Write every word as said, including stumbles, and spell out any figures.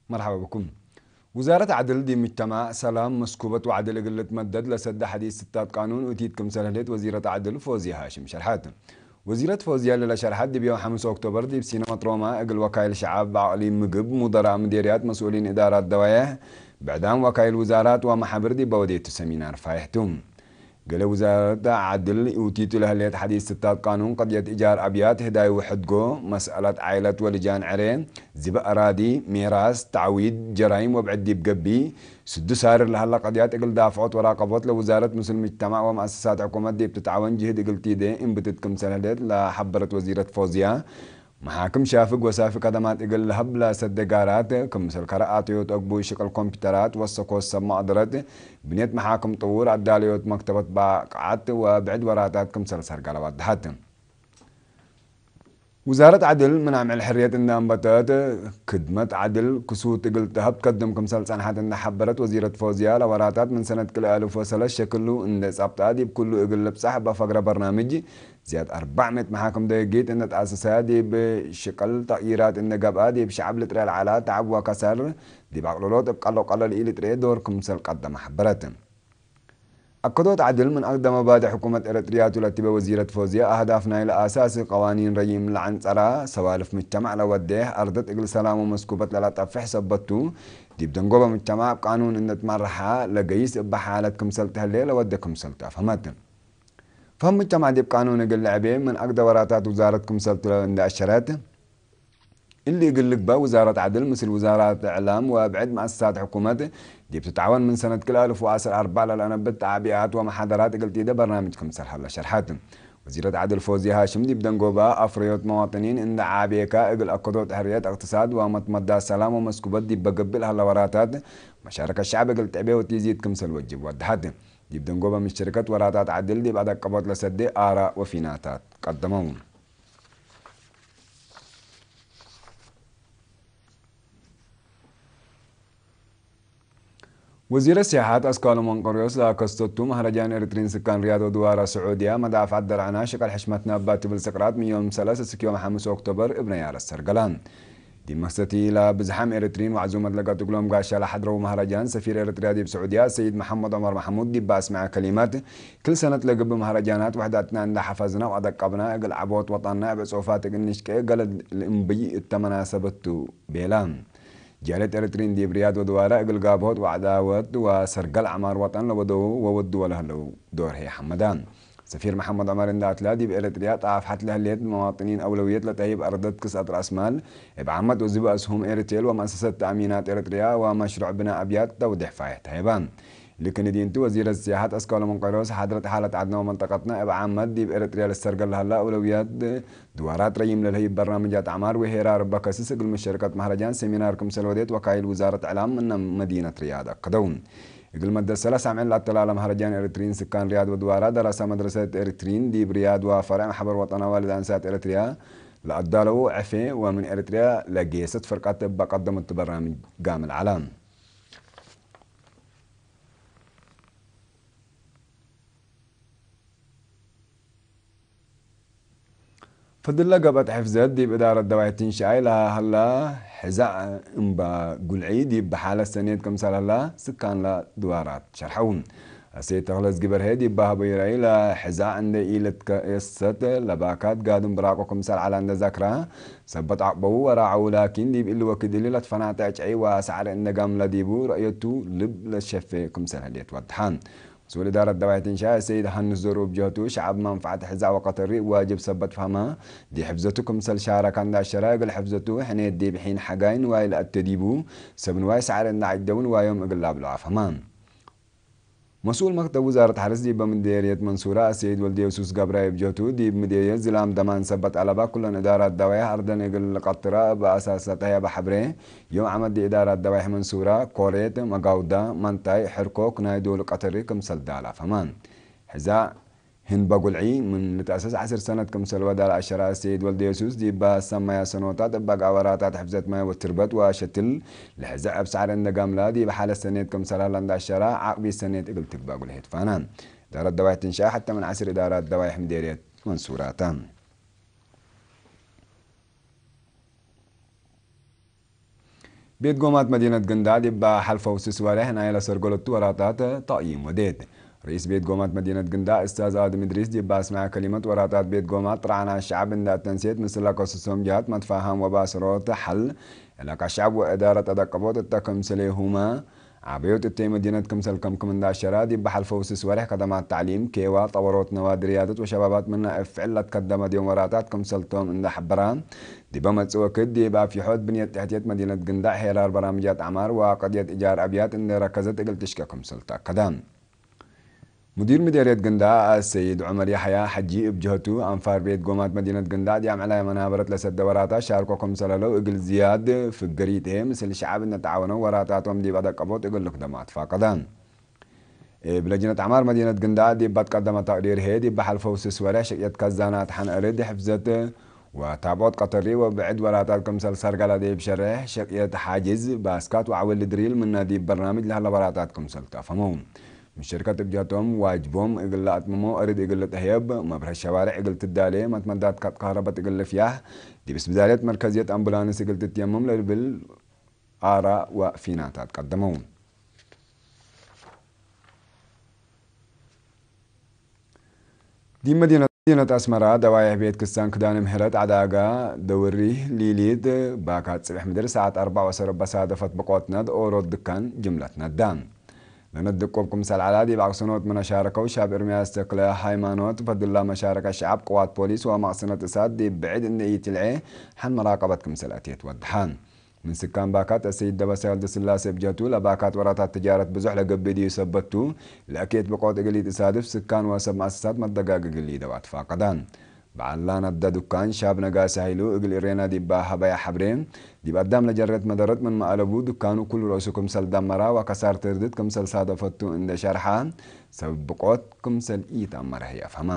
መርሐባ ብኩም። ውዛረት ዐድል ዲብ ምጅተማዕ፣ ሰላም፣ መስኩበት ወዐድል እግል ልትመደድ ለሰደ ሐዲስ ስታት ቃኑን ኡቲት ክምሰል ህሌት ወዚረት ዐድል ፎዝያ ሃሽም ሸርሐት። ወዚረት ፎዝያ ለለሸርሐት ዲብ ዮም ሐምስ ኦክቶበር ዲብ ሲነመት ሮማ እግል ወካይል ሸዐብ፣ አቅሊም ምግብ፣ ሙደራእ ምዴርያት፣ መስኡሊን እዳራት ደዋየሕ፣ ብዕዳም ወካይል ውዛራት ወመሓብር ዲብ ወዴቱ ሰሚናር ፋይሕ ቱ። ገሌ ውዛረት ዐድል ኡቲቱ ለህሌት ሐዲስ ስታት ቃኑን፣ ቀድየት እጃር አብያት፣ ህዳይ ወሕድጎ፣ መስአለት ዓይለት ወልጃን ዕሬ፣ ዚበእ አራዲ፣ ሜራስ፣ ተዕዊድ፣ ጀራይም ወብዕድ ዲብ ገብእ፣ ስዱ ሳርር ለሀለ ቀድያት እግል ዳፍዖት ወራቀቦት ለውዛረት ምስል ምጅተማዕ ወመአሰሳት ሕኩመት ዲብ ትትዓወን ጅህድ እግል ቲዴ እንብትት ክምሰል ህሌት ለሐበረት ወዚረት ፎዝያ፣ መሓክም ሻፍግ ወሳፊ ከደማት እግል ለሀብ ለሰዴ ጋራት፣ ክምሰል ከረ አጥዮት፣ አግቡይ ሽቅል ኮምፒተራት ወሰኮት ሰብ መቅደረት፣ ብኔት መሓክም ጥዉር፣ አዳለዮት መክተበት ባቅዓት ወብዕድ ወራታት ክምሰል ሰርገለ ወደሐት። ውዛረት ዐድል ምን አምዕል ሕርየት እንደ አንበተት፣ ክድመት ዐድል ክሱት እግል ተሀብ ትከድም ክምሰል ጸንሐት እንደ ሐበረት ወዚረት ፎዝያ፣ ለወራታት ምን ሰነት ክልኤ አልፍ ወሰለስ ሸክሉ እንደ ጸብጣ ዲብ ኩሉ እግል ልብጻሕ በፈግረ በርናምጅ ዝያድ አርበዕ ምእት መሓክም ደቂቅ እንደ ተአሰሰ፣ ዲብ ሽቅል ተቅይራት እንደ ገብአ፣ ዲብ ሸዐብ ልጥሬ ለዐለ ተዐብ ወከሰር፣ ዲብ አቅልሎት እብ ቀሎ ቀለል ኢልጥሬ ዶር ክምሰል ቀደመ ሐበረት። አከዶት ዐድል ምን አግደ መባድእ ሕኩመት ኤረትርያ ቱ ለትቤ ወዚረት ፎዝያ፣ አህዳፍ ናይለ አሳሲ ቀዋኒን ረዪም ለዐንጸራ፣ ሰዋልፍ ምጅተማዕ ለወዴሕ፣ አርደት እግል ሰላም ወመስኩበት ለለጠፍሕ ሰበት ቱ፣ ዲብ ደንጎበ ምጅተማዕ እብ ቃኑን እንደ ትመረሐ ለገይስ እበ ሓለት ክምሰል ተህሌ ለወዴ ክምሰል ተአፈህመት። ፈህም ምጅተማዕ ዲብ ቃኑን እግል ለዐቤ ምን አግደ ወራታት ውዛረት ክምሰል ቱ እንደ አሸረት፣ እሊ እግል ልግበእ ውዛረት ዐድል ምስል ውዛራት እዕላም ወብዕድ መአሰሳት ሕኩመት ዲብ ትትዓወን ምን ሰነት ክልኤ አልፍ ወዐስር አርበዕ ለለአነብት ተዕቢኣት ወመሓደራት እግል ቲደ በርናምጅ ክምሰል ሀለ ሸርሐት። ወዚረት ዐድል ፎዝያ ሃሽም ዲብ ደንጎባ አፍረዮት መዋጥኒን እንደ ዓቤከ እግል አከዶት ሕርየት እቅትሳድ ወመትመዳት ሰላም ወመስኩበት ዲብ በገብእ ለሀለ ወራታት መሻረከት ሸዐብ እግል ትዕቤ ወቲዚድ ክምሰል ወጅብ ወደሐት። ዲብ ደንጎበ ምሽርክት ወራታት ዐድል ዲብ አደቀቦት ለሰዴ አራእ ወፊናታት ቀደመው። ወዚረ ሲያሐት አስካሉ መንቀርዮስ ለአከስተቱ፣ መህረጃን ኤሪትሪን ስካን ሪያድ ወድዋራ ስዑድያ፣ መዳፍዐት ደርዐና ሽቀል ሕሽመትና እባ ትብል ስቅራት ምን ዮም ሰለስ እስክ ዮም ሐምስ ኦክቶበር እብ ነያር አሰርገላ። ዲብ መክሰቲ ለብዝሓም ኤሪትሪን ወዕዙመት ለገጥግሎም ጋሻ ለሐድረው መህረጃን፣ ሰፊር ኤሪትሪያ ዲብ ስዑድያ ሰይድ መሐመድ ዑመር መሐሙድ ዲብ አስመዐ ከሊመት፣ ክል ሰነት ለገብእ መህረጃናት ውሕዳትና እንዳ ሐፈዝና ወአደቀብና፣ እግል ዐቦት ወጠንና እብ ዕጹፋት እግል ንሽቄ ገለድ ልእንብይ እተ መናሰበት ቱ ቤላ። ጃልየት ኤሪትሪን ዲብ ሪያድ ወድዋረ እግል ጋብሆት ወዐዳወት ወሰርገል ዐማር ወጠን ለወደዉ ወወዱ ወለህለው ዶር ህይ ሐመዳ። ሰፊር መሐመድ ዑመር እንዳ አትላ፣ ዲብ ኤሪትሪያ ጣፍሐት ለህሌት መዋጥኒን አውለውየት ለተህይብ አርደት ክስአት ረአስማል፣ እብ ዓመት ወዝብ አስሁም ኤሪቴል ወመአሰሰት ተአሚናት ኤሪትሪያ ወመሽሩዕ ብናእ አብያት ተውዴሕ ፋይሕ ተህይባ። ልክን እዲንቱ ወዚረት ሲያሐት አስካሉ መንቀርዮስ፣ ሓድረት ሓለት ዐድነ ወመንጠቀትነ እብ ዓመት ዲብ ኤሪትሪያ ልሰርገል ለሀላ አውለውያት ድዋራት ረዪም ለልህይብ በርናምጃት አዕማር ወሄራር እበ ከስስ እግል መሸርከት መህረጃን ሴሚናር ክምሰል ወዴት ወካይል ውዛረት እዕላም ምነ መዲነት ሪያድ አከደው። እግል መደት ሰለስ አምዕል ለአተላለ መህረጃን ኤሪትሪን ስካን ሪያድ ወድዋራ ደረሰ መድረሰት ኤሪትሪን ዲብ ሪያድ ወፈርዕ መሕበር ወጠናዊ ለዳንሳት ኤሪትሪያ ለአዳለው ዕፌ ወምን ኤሪትሪያ ለጌሰት ፍርቀት እበ ቀደመቱ በርናምጅ ጋምል ዐለ። ፈድለ ገብአት ሕፍዘት ዲብ እዳረት ደዋይት ትንሻይ ለሀላ ሕዛእ እምባ ጉልዒ ዲብ በሓለት ሰኔት ክምሰል ሀላ ስካን ለድዋራት ሸርሐው። አሰይድ ተክለ እዝጊበርሄ ዲብ በሀበዩ ረአይ ለሕዛእ እንዴ ኢልትከየሰት ለባካት ጋድም ብራቆ ክምሰል ዐለ እንዴ ዘክራ፣ ሰበት ዐቅበዉ ወራዐዉ ላኪን ዲብ እሊ ወክድ እሊ ለትፈናተ ዕጨይ ወሰዕር እንዴ ጋምለ ዲቡ ረአየቱ ልብ ለሸፌ ክምሰል ህሌት ወድሐ። መስኡል እዳረት ደዋይት ትንሻይ ሰይድ ሀንስ ዘሩ እብ ጀህቱ፣ ሸዐብ መንፈዐት ሕዛእ ወቀተሪ ዋጅብ ሰበት ፈሀመ፣ ዲብ ሕፍዘቱ ክምሰል ሻረከ እንዳ አሸረ፣ እግል ሕፍዘቱ ሕኔት ዲብ ሒን ሐጋይ ንዋይ ለአቴ ዲቡ፣ ሰብ ንዋይ ሰዕር እንዳ ዐጀቡ ንዋዮም እግል ለአብልዖ አፍሀመ። መስኡል መክተብ ውዛረት ሐርስ ዲበ ምዴርየት መንሱራ አሰይድ ወልደየሱስ ገብረ እብ ጀህቱ፣ ዲብ ምዴርየት ዝላም ደማን ሰበት አለባ ኩለን እዳራት ደዋይሕ አርደን እግል ልቀጥራ እብ አሳስ ለተህየበ ሐብሬ፣ ዮም ዐመት ዲብ እዳራት ደዋይሕ መንሱራ፣ ኮሬት፣ መጋውዳ፣ መንታይ፣ ሕርኮክ ናይ ዶል ቀተሪ ክምሰል ዳላ ፈማን። ሕዛእ ህንበ ጉልዒ ምን ልትአሰስ ዐስር ሰነት ክምሰል ወደ ለአሸራ ሰይድ ወልደየሱስ፣ ዲብ ሰመያ ሰኖታት እብ አጋወራታት ሕፍዘት ማይ ወትርበት ወሸትል ለሕዛእ እብ ሰዕር እንደ ጋምላ ዲብ ሓለት ሰኔት ክምሰል ሀላ እንደ አሸራ፣ ዐቅቢት ሰኔት እግል ትግበእ ጉልሒት ፋና። እዳረት ደዋይሕ ትንሻይ ሐተ ምን ዐስር እዳራት ደዋይሕ ምዴርየት መንሱራ ተ። ቤት ጎማት መዲነት ግንዳዕ ዲባ ሐልፈው ስስ ወሬሕ ናይ ለሰርገለቱ ወራጣት ተቅይም ወዴት። ርኢስ ቤት ጎማት መዲነት ግንዳዕ እስታዝ አድም እድሪስ ዲባ አስመዐ ከሊመት፣ ወራጣት ቤት ጎማት ጥራዕና ሸዐብ እንደ አተንሴት ምስል ለከስሶም ጀሃት መትፋሃም ወባስሮት ሐል ዕላቃ ሸዐብ ወእዳረት አደቀቦት እተ ክምስሌሁመ አበዮት እተይ መዲነት ክምሰል ከምክም እንደ አሸራ፣ ዲብ ሐልፈው ስስ ወሬሕ ከደማት ተዕሊም፣ ኬዋ፣ ጠበሮት ነዋድር ርያደት ወሸባባት ምና እብ ፍዕል ለትከደመ ዲዮም ወራጣት ክምሰልቶም እንደ ሐበራ፣ ዲበ መጽእ ወክድ ዲብ አፍይሖት ብንየት ተሕትየት መዲነት ግንዳዕ ሄራር በራምጃት ዐማር ወአቅድየት እጃር አብያት እንደ ረከዘት እግል ትሽቄ ክምሰል ተአከደ። ሙዲር ምዴርየት ግንዳዕ አሰይድ ዑመር ያሕያ ሐጂ እብ ጀህቱ፣ አንፋር ቤት ጎማት መዲነት ግንዳዕ ዲብ ዐላይ መናበረት ለሰደ ወራታት ሻርኮ ክምሰል ሀለው እግል ዝያድ ፍግር ይጤ ምስል ሸዐብ እንደ ተዓወነው ወራታቶም ዲብ አደቀቦት እግል ልክደሞ አትፋቀደ። እብ ለጅነት ዐማር መዲነት ግንዳዕ ዲብ አትቀደመ ተቅዲር ህዬ፣ ዲብ ሐልፈው ስስ ወሬሕ ሸቅየት ከዛናት ሐን አርድ፣ ሕፍዘት ወታብዖት ቀተሪ ወብዕድ ወራታት ክምሰል ሰርገለ ዲብ ሸሬሕ ሸቅየት ሓጅዝ፣ ባስካት ወዐወል ድሪል ምነ ዲብ በርናምጅ ለሀለ ወራታት ክምሰል ተአፈመው። ምን ሸርከት እብ ጀህቶም ዋጅቦም እግል ለአትምሞ፣ አርድ እግል ልጠህየብ፣ መብርሀት ሸዋሬዕ እግል ትዳሌ፣ መትመዳት ካት ከህረበት እግል ልፍያሕ፣ ዲብ እስብዳልየት መርከዝየት አምቡላንስ እግል ትትየመም ለልብል አራእ ወፊናታት ቀደመው። ዲብ መዲነት፣ መዲነት አስመራ፣ ደዋይሕ ቤት ክስታን ክዳነ ምህረት ዐዳጋ ደውሪ ሊሊት ባካት ጽብሕ ምድር ሰዓት አርበዕ ወሰረብ በሳደፈት ብቆት ነድ ኦሮት ድካን ጅምለት ነዳ። ለነድ ድቆብ ክምሰል ዐላ ዲብ አቅሰኖት ምነ ሻረከው ሻብ እርምያስ ተክለ ሃይማኖት፣ ፈድላ መሻረከ ሸዐብ፣ ቅዋት ፖሊስ ወመቅሰነት እሳት ዲብ ብዕድ እንዴ ኢትልዔ ሐን መራቀበት ክምሰል አቴት ወድሐ። ምን ስካን ባካት አሰይድ ደበሰ ወልደስላሴ እብ ጀቱ፣ ለባካት ወራታት ትጃረት ብዙሕ ለገብእ ዲዩ ሰበት ቱ፣ ለአኬት ብቆት እግል ኢትሳድፍ ስካን ወሰብ መአሰሳት መደጋግ እግል ሊደው አትፋቀደ። በዐል ላነደ ዱካን ሻብ ነጋሲ ሀይሉ እግል እሬና ዲባ ሀበያ ሐብሬ፣ ዲብ አዳም ለጀሬት መደረት ምንመ አለቡ፣ ዱካኑ ኩሉ ረእሱ ክምሰል ደመራ ወከሳርት ርድት ክምሰል ሳደፈቱ እንዴ ሸርሐ፣ ሰብብ ብቆት ክምሰል ኢተአመረ ህይ አፍሀመ።